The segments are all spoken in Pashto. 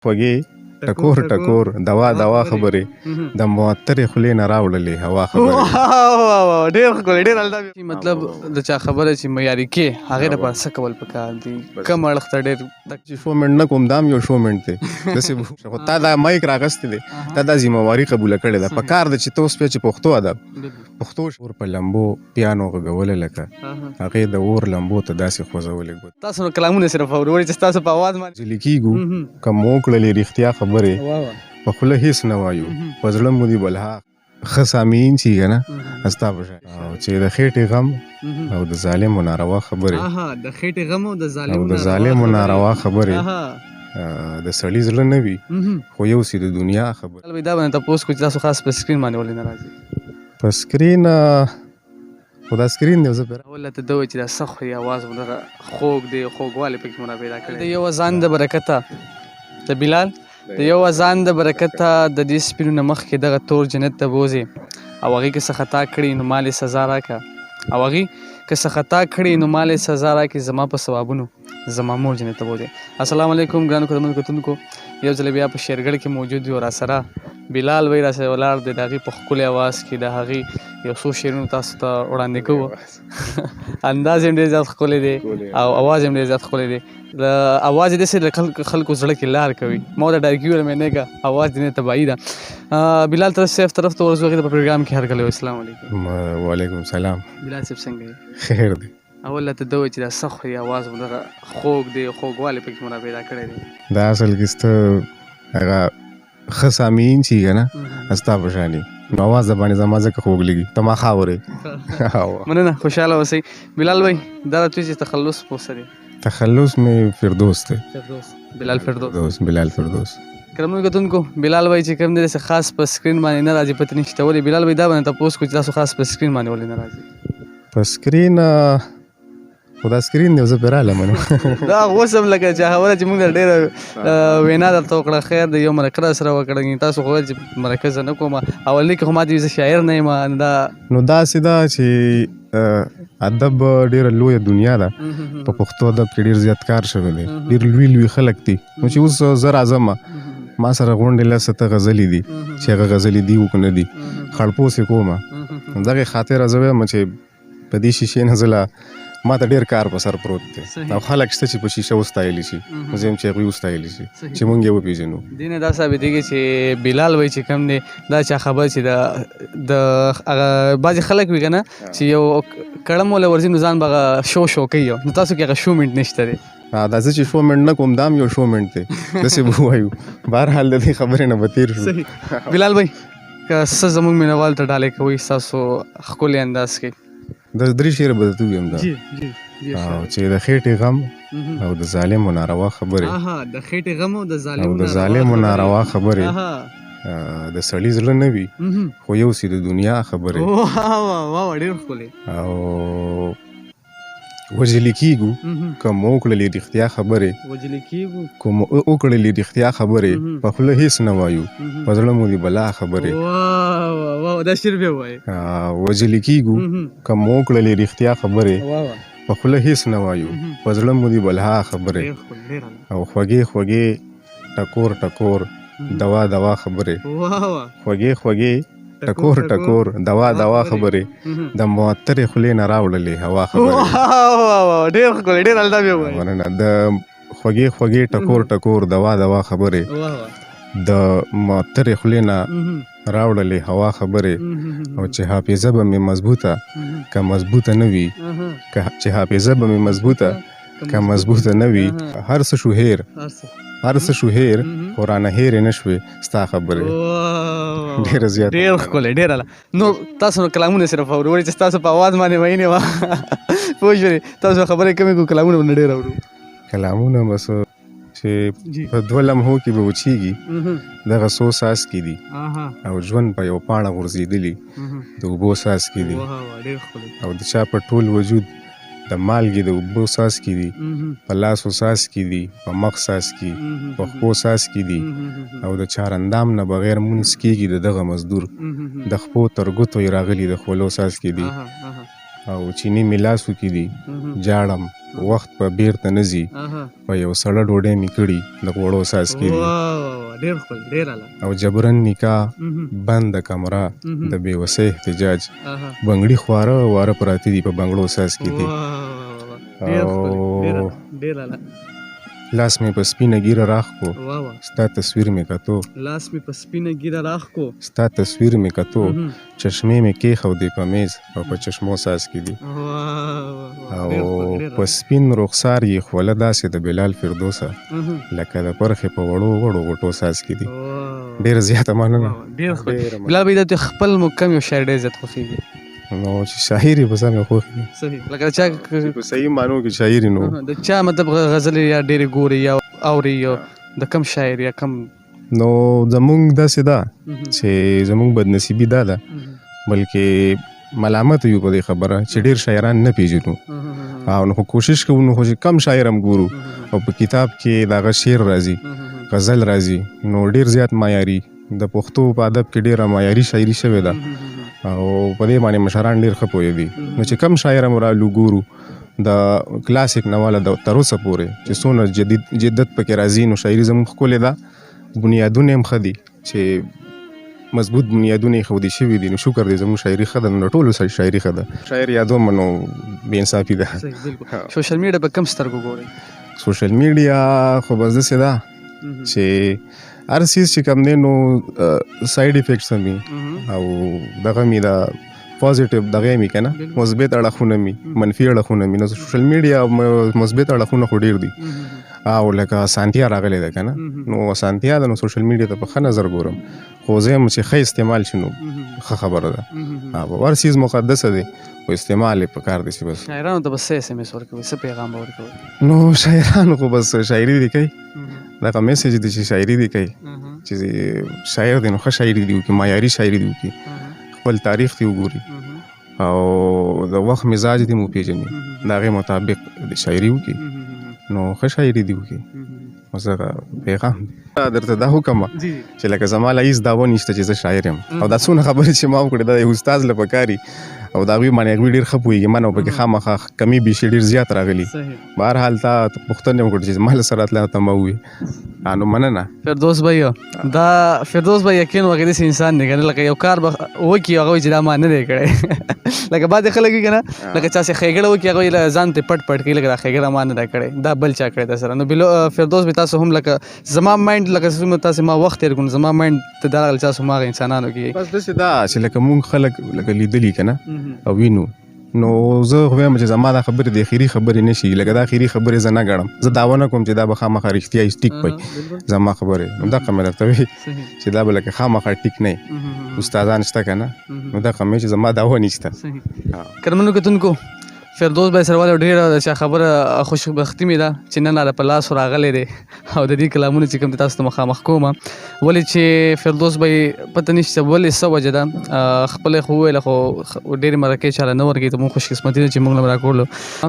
خوږې ټکور ټکور دوا دوا خبرې د معطرې خولې نه راوړلې هوا خبرې. ډېر ښکلی، ډېر الدا. مطلب د چا خبره چې معیاري کې هغې دپاره څه کول پکار دي، کوم اړخ ته ډېر؟ چې شومنټ نه کوم، دام یو شومنټ دی داسې. خو تا دا مایک راغستی دی، تا دا ذمه قبوله کړې ده، پکار ده چې ته اوس بیا چې پښتو ادب، پښتو اور په لمبو پیانو غږولې، لکه هغې د اور لمبو ته داسې خوځولې ګوتې. تاسو نو کلامونه صرف اورو چې ستاسو په اواز باندې ځلې کېږو که مو وکړلې رښتیا خبرې، په خوله هېڅ نه وایو، په زړه مو دي بلها ښه سامعین چې که نه ستا په شان. او چې د خېټې غم او د ظالمو ناروا خبرې، د خېټې غم او د ظالمو او د ظالمو ناروا خبرې د سړي زړه نه وي، خو یو سي د دنیا خبرې. دا باندې تپوس کو چې تاسو خاص په سکرین باندې ولې نه راځي؟ په سکرین خو دا سکرین دی، زه پر اول ته دوی چې دا سخت اواز مو دغه خوږ دی، خوږوالی پکې مو را پیدا کړی. د یو اذان د برکته د بلال، د یو اذان د برکته د دې سپینو نه مخکې دغه تور جنت ته بوځي، او هغې که څه خطا کړي نو مال یې سزا راکړه، او هغې که څه خطا کړي نو مال یې سزا راکړي، زما په ثوابونو زما مور جنت ته بوځي. السلام علیکم ګرانو قدرمنو کتونکو، یو ځل بیا په شیرګړ کې موجود یو، راسره بلال وی راسره ولاړ دی. د هغې په ښکلي اواز کې د هغې یو څو شعرونه تاسو ته وړاندې کوو. انداز یې ډېر زیات ښکلی دی او اواز یې ډېر زیات ښکلی دی. د اواز یې داسې د خلکو زړه کې لار کوي. ما ورته ډایرکټ وویل، مې نه که اواز دې نه تباهي ده. بلال تر صاحب طرف ته ورځو، هغې ته په پروګرام کې هرکلی. السلام علیکم. وعلیکم سلام. بلال صاحب، څنګه یې؟ خیر دی. اول ته دوی چې دا سخت اواز مو دغه خوږ دی، خوږوالی پکې مو را پیدا کړی دی. دا اصل کې سته هغه ښه سامعین چې که نه ستا په شان نو اواز د باندې زما ځکه خوږ لګي، ته ما ښه اورې. مننه، خوشحاله اوسئ. بلال بھائی، دا راته چې تخلص په څه دی؟ تخلص مې فردوس دی. فردوس، بلال فردوس. بلال فردوس. کرمو کتونکو، بلال بھائی چې کوم دی داسې خاص په سکرین باندې نه راځي، پته نشته ولې. بلال بھائی، دا باندې تپوس کو چې تاسو خاص په سکرین باندې ولې نه راځي؟ په سکرین خو دا سکرین دی، زه پرې رالم نو. دا اوس هم لکه چې خبره چې موږ ډېره وینا درته وکړه، خیر دی، یو مرکه در سره وکړه، تاسو خو ویل چې مرکه زه نه کوم. اولني کې خو ما دې زه شاعر نه یم. دا نو داسې ده چې ادب ډېره لویه دنیا ده، په پښتو ادب کې ډېر زیات کار شوی دی، ډېر لوی لوی خلک دي. نو چې اوس زه راځم، ما سره غونډې لس ته غزلې دي، چې هغه غزلې دي او که نه دي، خړپوس یې کومه. دغې خاطره زه وایم چې په دې شیشې نه زه ما ته ډېر کار په سر پروت دی، او خلک شته چې په شیشه وستایلی شي، زه یم چې هغوی وستایلی شي چې مونږ یې وپېژنو. دې نه دا ثابتېږي چې بلال وایي چې کوم دی دا چا خبر چې د هغه بعضې خلک وي که نه چې یو کړم وله ورځي نو ځان به هغه شو شو کوي، نو تاسو کې هغه شو منټ نشته دی. دا زه چې شومنټ نه کوم، دام یو شومنټ دی، داسې به ووایو. بهرحال د دې خبرې نه به تېر شو. بلال بھائی، که څه زموږ مینهوال ته ډالۍ کوئ ستاسو ښکلي انداز کې؟ د درې شعره به درته ووایم. دا جی جی او چې د خېټې غم او د ظالمو ناروا خبرې، د خېټې غم او د ظالمو او د ظالمو ناروا خبرې د سړي زړه نه وي، خو یو سي د دنیا خبرې. واه واه، ډېر ښکلی. او وژل کېږو که مو وکړلې رښتیا خبرې، وژل کېږو که مو وکړلې رښتیا خبرې، په خوله هېڅ نه وایو، په زړه مو دي بلا خبرې. واه واه، دا شعر بیا ووایې. وژل کېږو که مو وکړلې رښتیا خبرې، په خوله هېڅ نه وایو، په زړه مو دي بلها خبرې. او خوږې خوږې ټکور ټکور دوا دوا خبرې، خوږې خوږې ټکور ټکور دوا دوا خبرې د معطرې خولې نه راوړلې هوا خبرې. ډېر ښکلی، ډېر الدا بیا ووایې. مننه. د خوږې خوږې ټکور ټکور دوا دوا خبرې د معطرې خولې نه راوړلې هوا خبرې. او چې حافظه به مې مضبوطه که مضبوطه نه وي، که چې حافظه به مې مضبوطه که مضبوطه نه وي، هر څه شو هېر، هر څه شو هېر، خو رانه هېرې نه شوې ستا خبرې. ډېره زیاته ډېر ښکلی، ډېر اعلی. نو تاسو نو کلامونه صرف اورو چې ستاسو په اواز باندې وینې وه، پوه شوې؟ تاسو خبرې کمې کو، کلامونه به ډېر اورو. کلامونه بس چې په دوه لمحو کې به وچېږي، دغه څو څاڅکي دي، او ژوند په یو پاڼه غورځېدلي د اوبو څاڅکي دي، او د چا په ټول وجود د مالګې د اوبو څاڅکي دي، په لاسو څاڅکي دي، په مخ څاڅکي، په خپو څاڅکي دي، او د چارندام نه بغیر مونځ کېږي د دغه مزدور، د خپو تر ګوتو یې راغلي د خولو څاڅکي دي. او چینی مې لاسو کې دي، جاړم وخت په بیرته نه ځي، په یو سړه ډوډۍ مې کړي د غوړو څاڅکي دي. ډېر ښکلی، ډېر اعلی. او جبرن نکاح، بنده کمره، د بې وسۍ احتجاج، بنګړي خواره واره پراته دي په بنګړو څاڅکي دي. او ډېر اعلی. لاس مې په سپینه ږیره راښکو، ستا تصویر مې کتو. لاس مې په سپینه ږیره راښکو، ستا تصویر مې کتو، چشمې مې کېښودې په میز او په چشمو څاڅکي دي. او په سپین رخسار یې خوله داسې د بلال فردوسه، لکه د پرخې په وړو وړو غوټو څاڅکي دي. ډېره زیاته مننه. ډېر ښکلی. بلال بھائی، دا خپل مو کوم یو شاعر ډېر زیات خوښېږي؟ نو چې شاعر یې په سمه خوښ دي. صحیح، لکه چا په صحیح معنو کې شاعر نو د چا مطلب غزل یا ډېرې ګوري یا اوري، یا د کم شاعر یا کم؟ نو زمونږ داسې ده چې زمونږ بدنصیبي دا ده، بلکې ملامت یو په دې خبره چې ډېر شاعران نه پیژنو، او نو خو کوشش کوو، نو خو چې کم شاعر هم ګورو او په کتاب کې د هغه شعر راځي، غزل راځي، نو ډېر زیات معیاري د پښتو په ادب کې ډېره معیاري شاعري شوې ده، او په دې باندې مشران ډېر ښه پوه دي. نو چې کم شاعر هم رالو ګورو د کلاسیک نه والا د تر اوسه پورې چې څونه جدید جدت پکې راځي، نو شاعري زموږ ښکلې ده، بنیادونه یې هم ښه دي چې مضبوط بنیادونه یې ښودي شوي دي. نو شکر دی زموږ شاعري ښه ده، نو ټولو شاعري ښه ده. شاعر یادوم نو بې انصافي ده. سوشل میډیا په کم سترګو ګورئ؟ سوشل میډیا خو بس داسې ده چې هر څیز چې کوم دی نو سایډ افیکټس هم وي، او دغه مې دا پازیټیو دغه مې که نه مثبت اړخونه مې، منفي اړخونه مې. نو سوشل میډیا مثبت اړخونه خو ډېر دي، او لکه اسانتیا راغلې ده که نه، نو اسانتیا ده، نو سوشل میډیا ته په ښه نظر ګورم، خو زه یم چې ښه استعمال شي نو ښه خبره ده. او هر څیز مقدسه دی، خو استعمال یې پکار دی چې بس. شاعرانو ته به څه اس ام اس ورکوي، څه پیغام به ورکوي؟ نو شاعرانو خو بس شاعري دې کوي، دغه میسج دی چې شاعري دې کوي، چې شاعر دی نو ښه شاعري دې وکړي، معیاري شاعري دې وکړي، خپل تاریخ دې وګوري، او د وخت مزاج دې مو پېژني، د هغې مطابق د شاعري وکړي، نو ښه شاعري دې وکړي. اوس دغه پیغام دی درته دا حکم چې لکه زما له هېڅ دعوه نشته چې زه شاعر یم، او دا څونه خبرې چې ما وکړې دا یو استاد له پکاري، او د هغوی باندې هغوی ډېر ښه پوهېږي، ما نه پکې خامخا کمي بیشي ډېر زیات راغلي. بهرحال تا پوښتنه وکړه چې زما له سره راتله ته ما ووې، نو مننه. فردوس بھائی، دا فردوس بھائی یقین وکړه داسې انسان دی که نه، لکه یو کار به وکړي هغه وایي چې دا ما نه دی کړی. لکه بعضې خلک وي که نه، لکه چا چې ښېګړه وکړي هغه وایي ځان ترې پټ پټ کړي، لکه دا ښېګړه ما نه ده کړې، دا بل چا کړې ده سره. نو بلو فردوس بھائی تاسو هم لکه زما مایند لکه څومره تاسو ما وخت تېر کړو، زما مایند ته دا راغلی چې تاسو ما هغه انسانانو کې بس داسې ده چې لکه مونږ خلک لکه لیدلي که نه او وینو، نو زه خو وایم چې زما دا خبرې د اخري خبرې نه شي، لکه دا اخري خبرې زه نه ګڼم، زه دعوه نه کوم چې دا به خامخا رښتیا وي، ټیک پی زما خبرې، نو دغه مې درته وایي چې دا به لکه خامخا ټیک نه وي، استادان شته که نه، نو دغه مې چې زما دعوه نشته. قدرمنو کتونکو، فردوس بھائی سره ډېره د چا خبره خوشبختي مې ده چې نن راله په لاس راغلی دی، او د دې کلامونه چې کوم دی تاسو ته مخامخ کوم. ولې چې فردوس بھائی پته نشته ولې څه وجه ده، خپله خو وویله، خو ډېرې مرکې چاله نه ورکوي، ته مونږ خوشقسمتي ده چې مونږ له راکولو.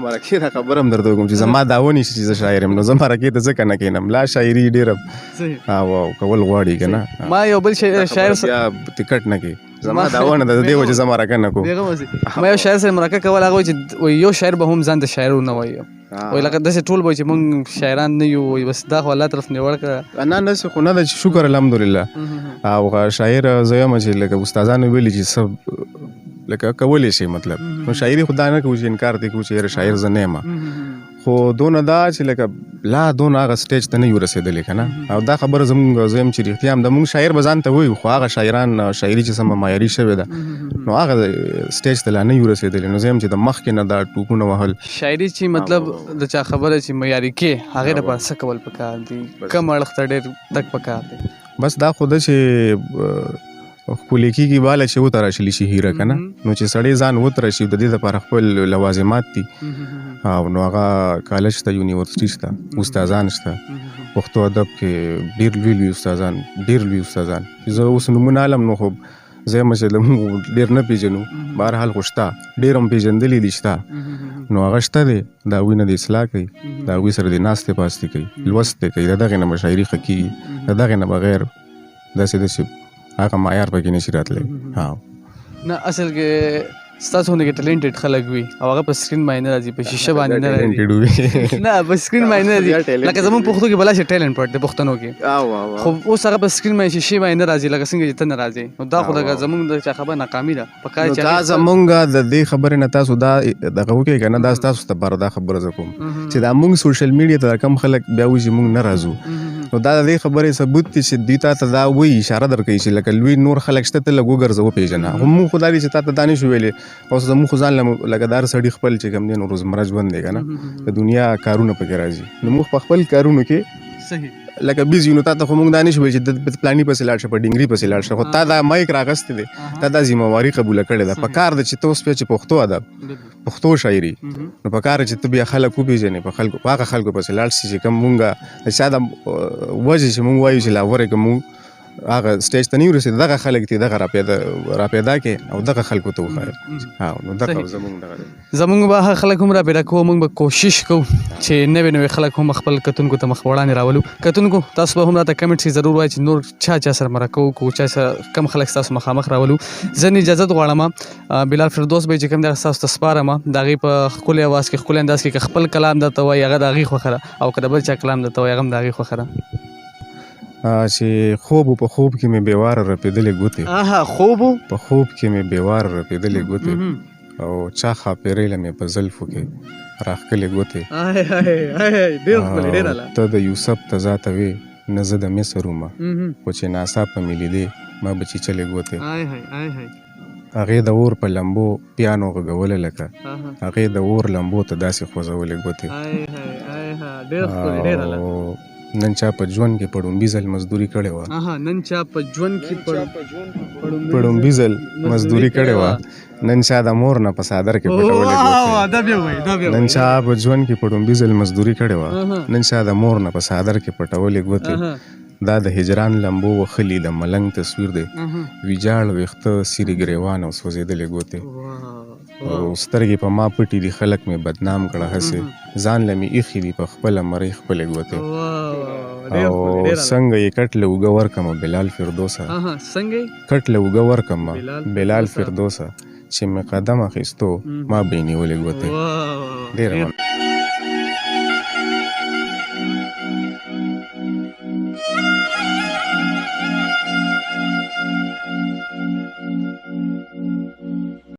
مرکې دا خبره هم درته وکړم چې زما دعوه نشته چې زه شاعر یم، نو زه مرکې ته ځکه نه کښېنم، لا شاعري ډېره او کول غواړي که نه. ما یو بل شاعر بیا ټکټ نه کوي، زما دعوه نه ده، د دې وجې زه مرکه نه کوم. ما یو شاعر سره مرکه کوله، هغه وایي چې یو شاعر به هم ځان ته شاعر نه وایي، وایي لکه داسې ټول به چې مونږ شاعران نه یو، وایي بس دا خو الله طرف نه ورکړه. نه، نه، داسې خو نه ده چې شکر الحمدلله. او هغه شاعر زه یم چې لکه استادانو ویلي چې څه لکه کولی شي، مطلب نو شاعري خو دا نه کوو چې انکار دې کوو چې یاره شاعر زه نه یم، خو دونه دا چې لکه لا دونه هغه سټیج ته نه یو رسېدلی که نه. او دا خبره زموږ زه یم چې رښتیا هم د موږ شاعر به ځان ته وایو، خو هغه شاعران شاعري چې سمه معیاري شوې ده نو هغه سټیج ته لا نه یو رسېدلی. نو زه یم چې د مخکې نه دا ټوپونه وهل شاعري چې مطلب د چا خبره چې معیاري کې هغې دپاره څه کول پکار دي، کوم اړخ ته ډېر تګ پکار دی؟ بس دا خو ده چې ښکلې کېږي باله چې وتراشلی شي هیره که نه، نو چې سړی ځان وتراشي د دې دپاره خپل لوازمات دي، او نو هغه کالج شته، یونیورسټي شته، استادان شته، پښتو ادب کې ډېر لوی لوی استادان، ډېر لوی استادان چې زه اوس نومونه الم نو خو زه یم چې له موږ ډېر نه پېژنو، بهرحال خو شته، ډېر هم پېژندلي دي شته، نو هغه شته دی، د هغوی نه دې اصلاح کوي، د هغوی سره دې ناستې پاستې کوي، لوست دې کوي، د دغې نه به شاعري ښه کېږي، د دغې نه بغیر داسې داسې هغه معیار پکې نشي راتلی. نه اصل کې ستاسو غوندې ټیلنټډ خلک وي او هغه په سکرین باندې نه راځي، په شیشه باندې نه راځي. ټیلنټډ وي. نه، په سکرین باندې نه بیا راځي. Talented لکه زمونږ پښتو کې بلا شي ټیلنټ پټ دی پښتنو کې، خو اوس هغه په سکرین باندې شیشې باندې نه راځي، لکه څنګه چې ته نه راځې. نو دا خو لکه زمونږ د چا خبره ناکامي ده. په کار نو چې دا هغې زمونږ د دې خبرې نه تاسو دا دغه وکړئ که نه، دا ستاسو لپاره دا خبره زه کوم چې دا موږ سوشل میډیا ته کم خلک بیا وایي چې موږ نه راځو، نو دا د دې خبرې ثبوت دی چې دوی تا ته دا وایي، اشاره درکوي چې لکه لوی نور خلک شته، ته لږ وګرځه وپېژنه. خو موږ خو دا دي چې تا ته دا نه شو ویلی. اوس زموږ خو ځان له لکه د هر سړي خپل چې کوم دی نو روزمره ژوند دی که نه، د دنیا کارونه پکې راځي، نو موږ په خپل کارونو کې لکه busy، نو تا ته خو موږ دا نه شو ویلی چې د پلاني پسې لاړ شه، په ډینګري پسې لاړ شه. خو تا دا مایک راغستی دی، تا دا ذمهواري قبوله کړې ده. په کار ده چې ته اوس بیا چې پښتو ادب، پښتو شاعري، نو په کار چې ته بیا خلک وپېژنې، په خلکو، په هغه خلکو پسې لاړ شي چې کوم مونږه د چا د وجې چې مونږ وایو چې لا غوره که مونږ هغه سټیج ته نه یو رسېدلي، دغه خلک دي دغه راپیدا کړي او دغه خلکو ته وښایي. ها، نو دغه زمونږ دغه دی. زمونږ به هغه خلک هم راپیدا کوو. مونږ به کوشش کوو چې نوې نوې خلک هم خپل کتونکو ته مخ وړاندې راولو. کتونکو تاسو به هم راته کمنټس کې ضرور وایئ چې نور چا چا سره مرکه وکړو، چا سره کم خلک ستاسو مخامخ راولو. زه نن اجازت غواړم، بلال فردوس به چې کوم دی ستاسو ته سپارم، د هغې په ښکلي اواز کې، ښکلي انداز کې که خپل کلام درته وایي هغه د هغې خوښه ده، او که د بل چا کلام درته وایي هغه هم د هغې خوښه ده. چې خوب په خوب کې مې بېواره رپېدلې ګوتې. خوب په خوب کې مې بېواره رپېدلې ګوتې، او چا ښاپېرۍ له مې په زلفو کې راښکلې ګوتې. ډېر ښکلی، ډېر اعلی. ته د یوسف ته ذاته وې، نه زه د مصر ومه، خو چې ناڅاپه مې لیدې ما به چیچلې ګوتې. هغې د اور په لمبو پیانو غږوله، لکه هغې د اور لمبو ته داسې خوځولې ګوتې. ډېر ښکلی، ډېر اعلی. او نن چا په ژوند کې په ړومبي ځل مزدوري کړې وه. نن چا په ژوند کې په ړومبي ځل مزدوري کړې وه، نن چا د مور نه په څادر کې پټولې ګوتې. دا بیا وایي، دا بیا نن چا په ژوند کې په ړومبي ځل مزدوري کړې وه، نن چا د مور نه په څادر کې پټولې ګوتې. دا د هجران لمبو وخلي د ملنګ تصویر دی، ویجاړ ویښته سیرې ګریوان او سوځېدلې ګوتې. او سترګې په ما پټې دي، خلک مې بدنام کړه هسې، ځان له مې ایښي دي په خپله مرۍ خپلې ګوتې. او څنګه یې کټ له اوږه ورکمه بلال فردوسه، څنګه کټ له اوږه ورکمه بلال فردوسه، چې مې قدم اخیستو ما به یې نیولې ګوتې. ډېره مننه.